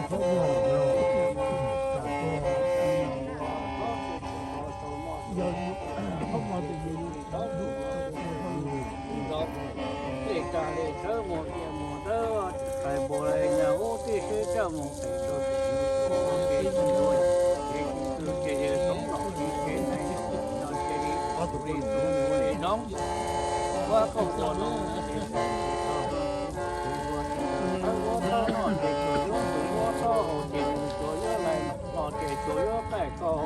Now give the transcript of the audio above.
Tej tas li sawv mus tias mus dawb qais npua li nyag ub tij sib coj mus pem rau pem nws ua ke ntua ces tus twg ces yawg Toob los tiv kev neeg no cia li tus li tus mus li Toob. Ua kauj ua loo ces tau tus tus ua tsis tau thawb ua tau noj ces tsuas yuav tus ua tau ces tus tsuas yuav lais los ces tsuas yuav qaij koj